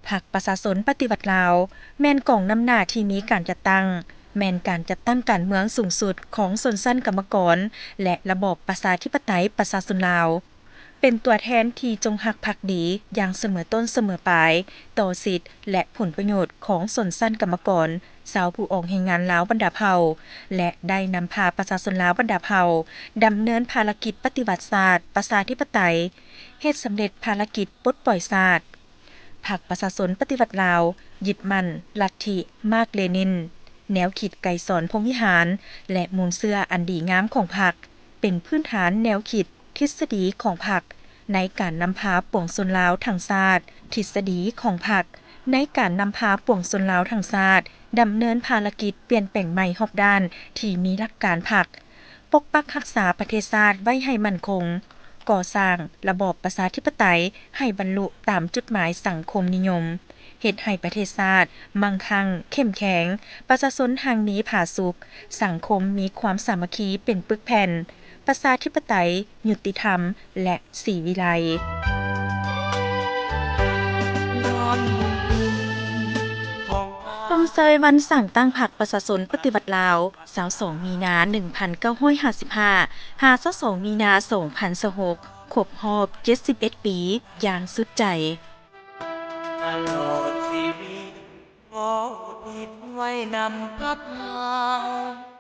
ພັກປະຊາຊົນປະຕິວັດລາວ ແມ່ນກອງນຳໜ້າທີ່ມີການຈັດຕັ້ງ, ແມ່ນການຈັດຕັ້ງການເມືອງສູງສຸດຂອງຊົນຊັ້ນກຳມະກອນ ແລະ ລະບອບປະຊາທິປະໄຕປະຊາຊົນລາວ. ເປັນຕົວແທນທີ່ຈົງຮັກພັກດີຢ່າງສະເໝີຕົ້ນສະເໝີປາຍຕໍ່ສິດ ແລະ ຜົນປະໂຫຍດຂອງຊົນຊັ້ນກຳມະກອນ, ຊາວຜູ້ອອກແຮງງານລາວບັນດາເຜົ່າ ແລະ ໄດ້ນຳພາປະຊາຊົນລາວບັນດາເຜົ່າ ດຳເນີນພາລະກິດປະຕິວັດຊາດປະຊາທິປະໄຕ, ເຮັດສຳເລັດພາລະກິດປົດປ່ອຍຊາດ. ພັກປະຊາຊົນປະຕິວັດລາວ ຍຶດໝັ້ນລັດທິມາກເລນິນ, ແນວຄິດໄກສອນພົມວິຫານ ແລະ ມູນເຊື້ອອັນດີງາມຂອງພັກ ເປັນພື້ນຖານແນວຄິດ, ທິດສະດີຂອງພັກໃນການນຳພາປວງຊົນລາວທັງຊາດ. ທິດສະດີຂອງພັກໃນການນຳພາປວງຊົນລາວທັງຊາດ ດຳເນີນພາລະກິດປ່ຽນແປງໃໝ່ຮອບດ້ານທີ່ມີຫຼັກການພັກ, ປົກປັກຮັກສາປະເທດຊາດໄວ້ໃຫ້ໝັ້ນຄົງ, ກໍ່ສ້າງລະບອບປະຊາທິປະໄຕໃຫ້ບັນລຸຕາມຈຸດໝາຍສັງຄົມນິຍົມ, ເຮັດໃຫ້ປະເທດຊາດມັ່ງຄັ່ງເຂັ້ມແຂງ, ປະຊາຊົນຮັ່ງມີຜາສຸກ, ສັງຄົມມີຄວາມສາມັກຄີເປັນປຶກແຜ່ນ, ປະຊາທິປະໄຕ, ຍຸຕິທຳ ແລະ ສີວິໄລ. ຊົມເຊີຍວັນສ້າງຕັ້ງພັກປະຊາຊົນປະຕິວັດລາວ ຊາວສອງ ມີນາ ໜຶ່ງພັນເກົ້າຮ້ອຍຫ້າສິບຫ້າ ຫາ ຊາວສອງ ມີນາ ສອງພັນຊາວຫົກ ຄົບຮອບເຈັດສິບເອັດປີຢ່າງສຸດໃຈ. ຕະຫຼອດຊີວິດ ຂໍອຸທິດໄວ້ນຳກັບເຮົາ